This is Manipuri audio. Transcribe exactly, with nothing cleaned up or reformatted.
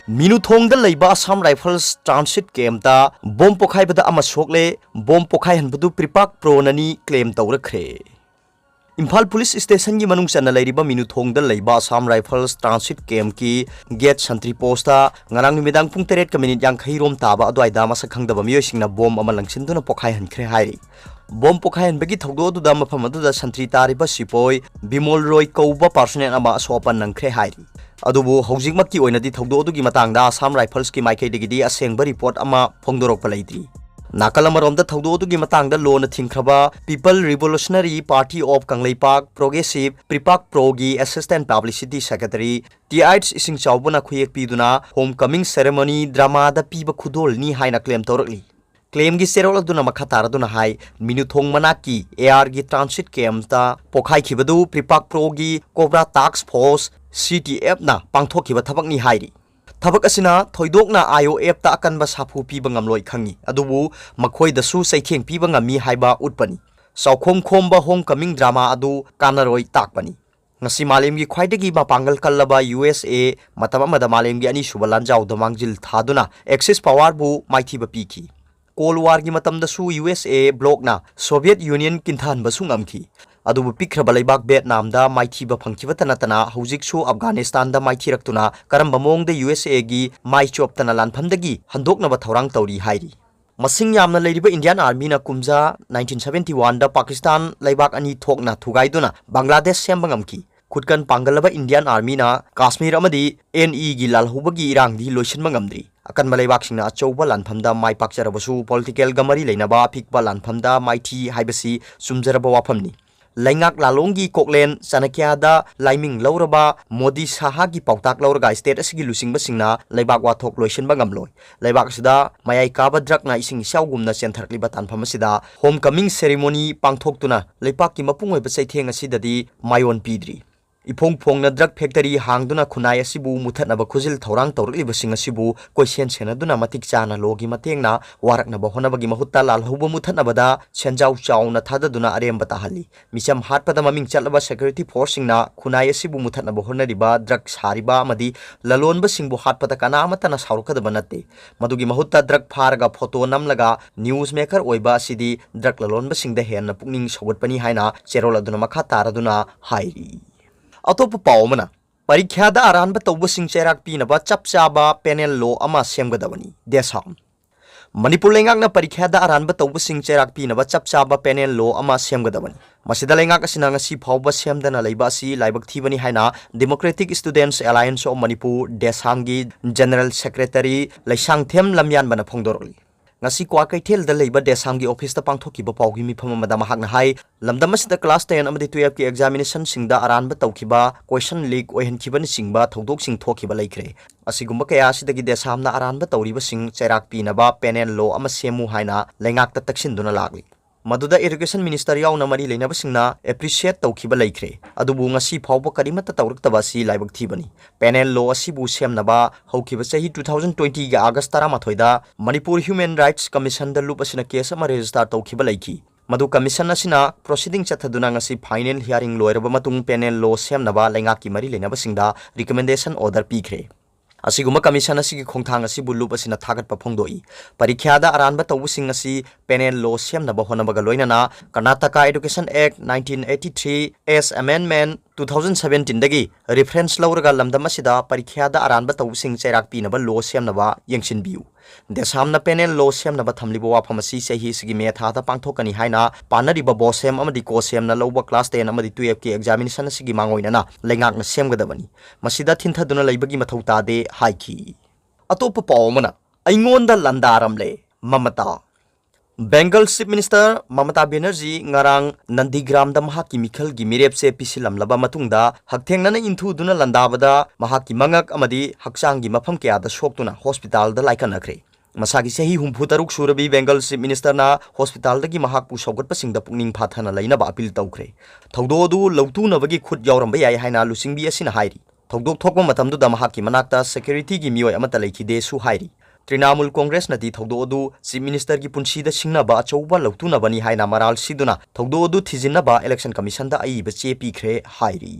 ꯃꯤꯅꯨꯊꯣꯡꯗ ꯂꯩꯕ Assam Rifles transit camp ꯇ ꯕꯣꯝ ꯄꯣꯈꯥꯏꯕꯗ ꯑꯃ ꯁꯣꯛꯂꯦ꯫ ꯕꯣꯝ ꯄꯣꯈꯥꯏꯍꯟꯕꯗꯨ ꯄ꯭ꯔꯤꯄꯥꯛ ꯄ꯭ꯔꯣꯅꯅꯤ claim ꯇꯧꯔꯛꯈ꯭ꯔꯦ꯫ ꯏꯝꯐꯥꯜ ꯄꯨꯂꯤꯁ ꯁ꯭ꯇꯦꯁꯟꯒꯤ ꯃꯅꯨꯡ ꯆꯟꯅ ꯂꯩꯔꯤꯕ ꯃꯤꯅꯨꯊꯣꯡꯗ ꯂꯩꯕ Assam Rifles transit camp ꯀꯤ gate sentry post ꯇ ꯉꯔꯥꯡ ꯅꯨꯃꯤꯗꯥꯡ ꯄꯨꯡ ꯇꯔꯦꯠꯀ ꯃꯤꯅꯤꯠ ꯌꯥꯡꯈꯩ ꯔꯣꯝ ꯇꯥꯕ ꯑꯗꯨꯋꯥꯏꯗ ꯃꯁꯛ ꯈꯪꯗꯕ ꯃꯤꯑꯣꯏꯁꯤꯡꯅ ꯕꯣꯝ ꯑꯃ ꯂꯪꯁꯤꯟꯗꯨꯅ ꯄꯣꯈꯥꯏꯍꯟꯈ꯭ꯔꯦ ꯍꯥꯏꯔꯤ꯫ ꯕꯣꯝ ꯄꯣꯈꯥꯏꯍꯟꯕꯒꯤ ꯊꯧꯗꯣꯛ ꯑꯗꯨꯗ ꯃꯐꯝ ꯑꯗꯨꯗ ꯁꯟꯇ꯭ꯔꯤ ꯇꯥꯔꯤꯕ ꯁꯤꯄꯣꯏ ꯕꯤꯃꯣꯜ ꯔꯣꯏ ꯀꯧꯕ personnel ꯑꯃ ꯑꯁꯣꯛ ꯑꯄꯟ ꯅꯪꯈ꯭ꯔꯦ ꯍꯥꯏꯔꯤ꯫ ꯑꯗꯨꯕꯨ ꯍꯧꯖꯤꯛꯃꯛꯀꯤ ꯑꯣꯏꯅꯗꯤ ꯊꯧꯗꯣꯛ ꯑꯗꯨꯒꯤ ꯃꯇꯥꯡꯗ Assam Rifles ꯀꯤ ꯃꯥꯏꯀꯩꯗꯒꯤꯗꯤ ꯑꯁꯦꯡꯕ report ꯑꯃ ꯐꯣꯡꯗꯣꯔꯛꯄ ꯂꯩꯇ꯭ꯔꯤ꯫ ꯅꯥꯀꯜ ꯑꯃꯔꯣꯝꯗ ꯊꯧꯗꯣꯛ ꯑꯗꯨꯒꯤ ꯃꯇꯥꯡꯗ ꯂꯣꯟꯅ ꯊꯤꯡꯈ꯭ꯔꯕ People Revolutionary Party of Kangleipak, progressive, PREPAK ꯄ꯭ꯔꯣꯒꯤ assistant publicity secretary T H ꯏꯁꯤꯡꯆꯥꯎꯕꯅ ꯈꯨꯌꯦꯛ ꯄꯤꯗꯨꯅ Homecoming Ceremony drama ꯗ ꯄꯤꯕ ꯈꯨꯗꯣꯜꯅꯤ ꯍꯥꯏꯅ claim ꯇꯧꯔꯛꯂꯤ꯫ Claim ꯒꯤ ꯆꯦꯔꯣꯜ ꯑꯗꯨꯅ ꯃꯈꯥ ꯇꯥꯔꯗꯨꯅ ꯍꯥꯏ, ꯃꯤꯅꯨꯊꯣꯡ ꯃꯅꯥꯛꯀꯤ ꯑꯦ ꯑꯥꯔ ꯒꯤ transit camp ꯇ ꯄꯣꯈꯥꯏꯈꯤꯕꯗꯨ ꯄ꯭ꯔꯤꯄꯥꯛ ꯄ꯭ꯔꯣꯒꯤ COBRA task force, C T F ꯅ ꯄꯥꯡꯊꯣꯛꯈꯤꯕ ꯊꯕꯛꯅꯤ ꯍꯥꯏꯔꯤ꯫ ꯊꯕꯛ ꯑꯁꯤꯅ ꯊꯣꯏꯗꯣꯛꯅ ꯑꯥꯏ ꯑꯣ ꯑꯦꯐ ꯇ ꯑꯀꯟꯕ ꯁꯥꯐꯨ ꯄꯤꯕ ꯉꯝꯂꯣꯏ ꯈꯪꯉꯤ, ꯑꯗꯨꯕꯨ ꯃꯈꯣꯏꯗꯁꯨ ꯆꯩꯊꯦꯡ ꯄꯤꯕ ꯉꯝꯃꯤ ꯍꯥꯏꯕ ꯎꯠꯄꯅꯤ꯫ ꯆꯥꯎꯈꯣꯝ ꯈꯣꯝꯕ Homecoming drama ꯑꯗꯨ ꯀꯥꯟꯅꯔꯣꯏ ꯇꯥꯛꯄꯅꯤ꯫ ꯉꯁꯤ ꯃꯥꯂꯦꯝꯒꯤ ꯈ꯭ꯋꯥꯏꯗꯒꯤ ꯃꯄꯥꯡꯒꯜ ꯀꯜꯂꯕ ꯌꯨ ꯑꯦꯁ ꯑꯦ ꯃꯇꯝ ꯑꯃꯗ ꯃꯥꯂꯦꯝꯒꯤ ꯑꯅꯤꯁꯨꯕ ꯂꯥꯟꯖꯥꯎꯗ ꯃꯥꯡꯖꯤꯜ ꯊꯥꯗꯨꯅ Axis power ꯕꯨ ꯃꯥꯏꯊꯤꯕ ꯄꯤꯈꯤ꯫ Cold War ꯒꯤ ꯃꯇꯝꯗꯁꯨ ꯌꯨ ꯑꯦꯁ ꯑꯦ bloc ꯅ Soviet Union ꯀꯤꯟꯊꯍꯟꯕꯁꯨ ꯉꯝꯈꯤ꯫ ꯑꯗꯨꯕꯨ ꯄꯤꯛꯈ꯭ꯔꯕ ꯂꯩꯕꯥꯛ ꯚꯤꯌꯦꯠꯅꯥꯝꯗ ꯃꯥꯏꯊꯤꯕ ꯐꯪꯈꯤꯕꯇ ꯅꯠꯇꯅ ꯍꯧꯖꯤꯛꯁꯨ ꯑꯐꯒꯥꯅꯤꯁꯇꯥꯟꯗ ꯃꯥꯏꯊꯤꯔꯛꯇꯨꯅ ꯀꯔꯝꯕ ꯃꯑꯣꯡꯗ ꯌꯨ ꯑꯦꯁ ꯑꯦ ꯒꯤ ꯃꯥꯏ ꯆꯣꯞꯇꯅ ꯂꯥꯟꯐꯝꯗꯒꯤ ꯍꯟꯗꯣꯛꯅꯕ ꯊꯧꯔꯥꯡ ꯇꯧꯔꯤ ꯍꯥꯏꯔꯤ꯫ ꯃꯁꯤꯡ ꯌꯥꯝꯅ ꯂꯩꯔꯤꯕ Indian Army ꯅ ꯀꯨꯝꯖꯥ nineteen seventy one ꯗ ꯄꯥꯀꯤꯁꯇꯥꯟ ꯂꯩꯕꯥꯛ ꯑꯅꯤ ꯊꯣꯛꯅ ꯊꯨꯒꯥꯏꯗꯨꯅ ꯕꯪꯒ꯭ꯂꯥꯗꯦꯁ ꯁꯦꯝꯕ ꯉꯝꯈꯤ꯫ ꯈꯨꯠꯀꯟ ꯄꯥꯡꯒꯜꯂꯕ Indian Army ꯅ ꯀꯥꯁꯃꯤꯔ ꯑꯃꯗꯤ ꯑꯦꯟ ꯏ ꯒꯤ ꯂꯥꯜꯍꯧꯕꯒꯤ ꯏꯔꯥꯡꯗꯤ ꯂꯣꯏꯁꯤꯟꯕ ꯉꯝꯗ꯭ꯔꯤ꯫ ꯑꯀꯟꯕ ꯂꯩꯕꯥꯛꯁꯤꯡꯅ ꯑꯆꯧꯕ ꯂꯥꯟꯐꯝꯗ ꯃꯥꯏ ꯄꯥꯛꯆꯔꯕꯁꯨ, political ꯒ ꯃꯔꯤ ꯂꯩꯅꯕ ꯑꯄꯤꯛꯄ ꯂꯥꯟꯐꯝꯗ ꯃꯥꯏꯊꯤ ꯍꯥꯏꯕꯁꯤ ꯆꯨꯝꯖꯔꯕ ꯋꯥꯐꯝꯅꯤ꯫ ꯂꯩꯉꯥꯛ ꯂꯥꯂꯣꯡꯒꯤ ꯀꯣꯛꯂꯦꯟ ꯆꯅꯀ꯭ꯌꯥꯗ ꯂꯥꯏꯃꯤꯡ ꯂꯧꯔꯕ ꯃꯣꯗꯤ ꯁꯥꯍꯥꯒꯤ ꯄꯥꯎꯇꯥꯛ ꯂꯧꯔꯒ state ꯑꯁꯤꯒꯤ ꯂꯨꯆꯤꯡꯕꯁꯤꯡꯅ ꯂꯩꯕꯥꯛ ꯋꯥꯊꯣꯛ ꯂꯣꯏꯁꯤꯟꯕ ꯉꯝꯂꯣꯏ꯫ ꯂꯩꯕꯥꯛ ꯑꯁꯤꯗ ꯃꯌꯥꯏ ꯀꯥꯕ drug ꯅ ꯏꯁꯤꯡ ꯏꯆꯥꯎꯒꯨꯝꯅ ꯆꯦꯟꯊꯔꯛꯂꯤꯕ ꯇꯥꯟꯐꯝ ꯑꯁꯤꯗ Homecoming Ceremony ꯄꯥꯡꯊꯣꯛꯇꯨꯅ ꯂꯩꯄꯥꯛꯀꯤ ꯃꯄꯨꯡ ꯑꯣꯏꯕ ꯆꯩꯊꯦꯡ ꯑꯁꯤꯗꯗꯤ ꯃꯥꯏꯑꯣꯟ ꯄꯤꯗ꯭ꯔꯤ꯫ ꯏꯐꯣꯡ ꯐꯣꯡꯅ drug factory ꯍꯥꯡꯗꯨꯅ ꯈꯨꯟꯅꯥꯏ ꯑꯁꯤꯕꯨ ꯃꯨꯊꯠꯅꯕ ꯈꯨꯖꯤꯜ ꯊꯧꯔꯥꯡ ꯇꯧꯔꯛꯂꯤꯕꯁꯤꯡ ꯑꯁꯤꯕꯨ ꯀꯣꯏꯁꯦꯟ ꯁꯦꯟꯅꯗꯨꯅ ꯃꯇꯤꯛ ꯆꯥꯅ ꯂꯣꯒꯤ ꯃꯇꯦꯡꯅ ꯋꯥꯔꯛꯅꯕ ꯍꯣꯠꯅꯕꯒꯤ ꯃꯍꯨꯠꯇ ꯂꯥꯜꯍꯧꯕ ꯃꯨꯊꯠꯅꯕꯗ ꯁꯦꯟꯖꯥꯎ ꯆꯥꯎꯅ ꯊꯥꯗꯗꯨꯅ ꯑꯔꯦꯝꯕ ꯇꯥꯍꯜꯂꯤ꯫ ꯃꯤꯆꯝ ꯍꯥꯠꯄꯗ ꯃꯃꯤꯡ ꯆꯠꯂꯕ security forceꯁꯤꯡꯅ ꯈꯨꯟꯅꯥꯏ ꯑꯁꯤꯕꯨ ꯃꯨꯊꯠꯅꯕ ꯍꯣꯠꯅꯔꯤꯕ drug ꯁꯥꯔꯤꯕ ꯑꯃꯗꯤ ꯂꯂꯣꯟꯕꯁꯤꯡꯕꯨ ꯍꯥꯠꯄꯗ ꯀꯅꯥ ꯑꯃꯠꯇꯅ ꯁꯥꯎꯔꯛꯀꯗꯕ ꯅꯠꯇꯦ꯫ ꯃꯗꯨꯒꯤ ꯃꯍꯨꯠꯇ drug ꯐꯥꯔꯒ photo ꯅꯝꯂꯒ news maker ꯑꯣꯏꯕ ꯑꯁꯤꯗꯤ drug ꯂꯂꯣꯟꯕꯁꯤꯡꯗ ꯍꯦꯟꯅ ꯄꯨꯛꯅꯤꯡ ꯁꯧꯒꯠꯄꯅꯤ ꯍꯥꯏꯅ ꯆꯦꯔꯣꯜ ꯑꯗꯨꯅ ꯃꯈꯥ ꯇꯥꯔꯗꯨꯅ ꯍꯥꯏꯔꯤ꯫ ꯑꯇꯣꯞꯄ ꯄꯥꯎ ꯑꯃꯅ, ꯄꯔꯤꯈ꯭ꯌꯥꯗ ꯑꯔꯥꯟꯕ ꯇꯧꯕꯁꯤꯡ ꯆꯩꯔꯥꯛ ꯄꯤꯅꯕ ꯆꯞ ꯆꯥꯕ penal law ꯑꯃ ꯁꯦꯝꯒꯗꯕꯅꯤ, ꯗꯦꯁꯥꯝ꯫ ꯃꯅꯤꯄꯨꯔ ꯂꯩꯉꯥꯛꯅ ꯄꯔꯤꯈ꯭ꯌꯥꯗ ꯑꯔꯥꯟꯕ ꯇꯧꯕꯁꯤꯡ ꯆꯩꯔꯥꯛ ꯄꯤꯅꯕ ꯆꯞ ꯆꯥꯕ penal law ꯑꯃ ꯁꯦꯝꯒꯗꯕꯅꯤ꯫ ꯃꯁꯤꯗ ꯂꯩꯉꯥꯛ ꯑꯁꯤꯅ ꯉꯁꯤ ꯐꯥꯎꯕ ꯁꯦꯝꯗꯅ ꯂꯩꯕ ꯑꯁꯤ ꯂꯥꯏꯕꯛ ꯊꯤꯕꯅꯤ ꯍꯥꯏꯅ Democratic Students Alliance of Manipur, ꯗꯦꯁꯥꯝꯒꯤ General Secretary Leishangthem ꯂꯝꯌꯥꯟꯕꯅ ꯐꯣꯡꯗꯣꯔꯛꯂꯤ꯫ ꯉꯁꯤ ꯀ꯭ꯋꯥꯀꯩꯊꯦꯜꯗ ꯂꯩꯕ ꯗꯦꯁꯥꯝꯒꯤ officeꯇ ꯄꯥꯡꯊꯣꯛꯈꯤꯕ ꯄꯥꯎꯒꯤ ꯃꯤꯐꯝ ꯑꯃꯗ ꯃꯍꯥꯛꯅ ꯍꯥꯏ, ꯂꯝꯗꯝ ꯑꯁꯤꯗ class ten ꯑꯃꯗꯤ twelveꯀꯤ examinationꯁꯤꯡꯗ ꯑꯔꯥꯟꯕ ꯇꯧꯈꯤꯕ, question leak ꯑꯣꯏꯍꯟꯈꯤꯕꯅꯆꯤꯡꯕ ꯊꯧꯗꯣꯛꯁꯤꯡ ꯊꯣꯛꯈꯤꯕ ꯂꯩꯈ꯭ꯔꯦ꯫ ꯑꯁꯤꯒꯨꯝꯕ ꯀꯌꯥ ꯑꯁꯤꯗꯒꯤ ꯗꯦꯁꯥꯝꯅ ꯑꯔꯥꯟꯕ ꯇꯧꯔꯤꯕꯁꯤꯡ ꯆꯩꯔꯥꯛ ꯄꯤꯅꯕ penal law ꯑꯃ ꯁꯦꯝꯃꯨ ꯍꯥꯏꯅ ꯂꯩꯉꯥꯛꯇ ꯇꯛꯁꯤꯟꯗꯨꯅ ꯂꯥꯛꯂꯤ꯫ ꯃꯗꯨꯗ Education Minister ꯌꯥꯎꯅ ꯃꯔꯤ ꯂꯩꯅꯕꯁꯤꯡꯅ appreciate ꯇꯧꯈꯤꯕ ꯂꯩꯈ꯭ꯔꯦ꯫ ꯑꯗꯨꯕꯨ ꯉꯁꯤ ꯐꯥꯎꯕ ꯀꯔꯤꯃꯠꯇ ꯇꯧꯔꯛꯇꯕ ꯑꯁꯤ ꯂꯥꯏꯕꯛ ꯊꯤꯕꯅꯤ꯫ Penal law ꯑꯁꯤꯕꯨ ꯁꯦꯝꯅꯕ ꯍꯧꯈꯤꯕ ꯆꯍꯤ two thousand twentyꯒꯤ August ꯇꯔꯥꯃꯥꯊꯣꯏꯗ ꯃꯅꯤꯄꯨꯔ Human Rights Commissionꯗ ꯂꯨꯞ ꯑꯁꯤꯅ case ꯑꯃ register ꯇꯧꯈꯤꯕ ꯂꯩꯈꯤ꯫ ꯃꯗꯨ commission ꯑꯁꯤꯅ proceeding ꯆꯠꯊꯗꯨꯅ ꯉꯁꯤ final hearing ꯂꯣꯏꯔꯕ ꯃꯇꯨꯡ penal law ꯁꯦꯝꯅꯕ ꯂꯩꯉꯥꯛꯀꯤ ꯃꯔꯤ ꯂꯩꯅꯕꯁꯤꯡꯗ recommendation order ꯄꯤꯈ꯭ꯔꯦ꯫ ꯑꯁꯤꯒꯨꯝꯕ commission ꯑꯁꯤꯒꯤ ꯈꯣꯡꯊꯥꯡ ꯑꯁꯤꯕꯨ ꯂꯨꯞ ꯑꯁꯤꯅ ꯊꯥꯒꯠꯄ ꯐꯣꯡꯗꯣꯛꯏ꯫ ꯄꯔꯤꯈ꯭ꯌꯥꯗ ꯑꯔꯥꯟꯕ ꯇꯧꯕꯁꯤꯡ ꯑꯁꯤ penal law ꯁꯦꯝꯅꯕ ꯍꯣꯠꯅꯕꯒ ꯂꯣꯏꯅꯅ Karnataka Education Act nineteen eighty three as amendment two thousand seventeenꯗꯒꯤ reference ꯂꯧꯔꯒ ꯂꯝꯗꯝ ꯑꯁꯤꯗ ꯄꯔꯤꯈ꯭ꯌꯥꯗ ꯑꯔꯥꯟꯕ ꯇꯧꯕꯁꯤꯡ ꯆꯩꯔꯥꯛ ꯄꯤꯅꯕ law ꯁꯦꯝꯅꯕ ꯌꯦꯡꯁꯤꯟꯕꯤꯌꯨ꯫ ꯗꯦꯁꯥꯝꯅ penal law ꯁꯦꯝꯅꯕ ꯊꯝꯂꯤꯕ ꯋꯥꯐꯝ ꯑꯁꯤ ꯆꯍꯤ ꯑꯁꯤꯒꯤ May ꯊꯥꯗ ꯄꯥꯡꯊꯣꯛꯀꯅꯤ ꯍꯥꯏꯅ ꯄꯥꯅꯔꯤꯕ BOSEM ꯑꯃꯗꯤ COHSEMꯅ ꯂꯧꯕ class ten ꯑꯃꯗꯤ twelveꯀꯤ examination ꯑꯁꯤꯒꯤ ꯃꯥꯡꯑꯣꯏꯅꯅ ꯂꯩꯉꯥꯛꯅ ꯁꯦꯝꯒꯗꯕꯅꯤ꯫ ꯃꯁꯤꯗ ꯊꯤꯟꯊꯗꯨꯅ ꯂꯩꯕꯒꯤ ꯃꯊꯧ ꯇꯥꯗꯦ ꯍꯥꯏꯈꯤ꯫ ꯑꯇꯣꯞꯄ ꯄꯥꯎ ꯑꯃꯅ, ꯑꯩꯉꯣꯟꯗ ꯂꯥꯟꯗꯥꯔꯝꯂꯦ, ꯃꯃꯇꯥ꯫ Bengal Chief Minister ꯃꯃꯇꯥ ꯕꯦꯅꯔꯖꯤ ꯉꯔꯥꯡ ꯅꯟꯗꯤꯒ꯭ꯔꯥꯝꯗ ꯃꯍꯥꯛꯀꯤ ꯃꯤꯈꯜꯒꯤ ꯃꯤꯔꯦꯞꯁꯦ ꯄꯤꯁꯤꯜꯂꯝꯂꯕ ꯃꯇꯨꯡꯗ ꯍꯛꯊꯦꯡꯅꯅ ꯏꯟꯊꯨꯗꯨꯅ ꯂꯥꯟꯗꯥꯕꯗ ꯃꯍꯥꯛꯀꯤ ꯃꯉꯛ ꯑꯃꯗꯤ ꯍꯛꯆꯥꯡꯒꯤ ꯃꯐꯝ ꯀꯌꯥꯗ ꯁꯣꯛꯇꯨꯅ hospitalꯗ ꯂꯥꯏꯀꯠꯅꯈ꯭ꯔꯦ꯫ ꯃꯁꯥꯒꯤ ꯆꯍꯤ ꯍꯨꯝꯐꯨ ꯇꯔꯨꯛ ꯁꯨꯔꯕꯤ ꯕꯦꯡꯒꯜ ꯆꯤꯐ ꯃꯤꯅꯤꯁꯇꯔꯅ ꯍꯣꯁꯄꯤꯇꯥꯜꯗꯒꯤ ꯃꯍꯥꯛꯄꯨ ꯁꯧꯒꯠꯄꯁꯤꯡꯗ ꯄꯨꯛꯅꯤꯡ ꯐꯥꯊꯅ ꯂꯩꯅꯕ ꯑꯄꯤꯜ ꯇꯧꯈ꯭ꯔꯦ꯫ ꯊꯧꯗꯣꯛ ꯑꯗꯨ ꯂꯧꯇꯨꯅꯕꯒꯤ ꯈꯨꯠ ꯌꯥꯎꯔꯝꯕ ꯌꯥꯏ ꯍꯥꯏꯅ ꯂꯨꯆꯤꯡꯕꯤ ꯑꯁꯤꯅ ꯍꯥꯏꯔꯤ꯫ ꯊꯧꯗꯣꯛ ꯊꯣꯛꯄ ꯃꯇꯝꯗꯨꯗ ꯃꯍꯥꯛꯀꯤ ꯃꯅꯥꯛꯇ ꯁꯦꯀ꯭ꯌꯨꯔꯤꯇꯤꯒꯤ ꯃꯤꯑꯣꯏ ꯑꯃꯠꯇ ꯂꯩꯈꯤꯗꯦꯁꯨ ꯍꯥꯏꯔꯤ꯫ ꯇ꯭ꯔꯤꯅꯥꯃꯨꯜ ꯀꯣꯡꯒ꯭ꯔꯦꯁꯅꯗꯤ ꯊꯧꯗꯣꯛ ꯑꯗꯨ ꯆꯤꯐ ꯃꯤꯅꯤꯁꯇꯔꯒꯤ ꯄꯨꯟꯁꯤꯗ ꯁꯤꯡꯅꯕ ꯑꯆꯧꯕ ꯂꯧꯇꯨꯅꯕꯅꯤ ꯍꯥꯏꯅ ꯃꯔꯥꯜ ꯁꯤꯗꯨꯅ ꯊꯧꯗꯣꯛ ꯑꯗꯨ ꯊꯤꯖꯤꯟꯅꯕ ꯏꯂꯦꯛꯁꯟ ꯀꯃꯤꯁꯟꯗ ꯑꯏꯕ ꯆꯦ ꯄꯤꯈ꯭ꯔꯦ ꯍꯥꯏꯔꯤ꯫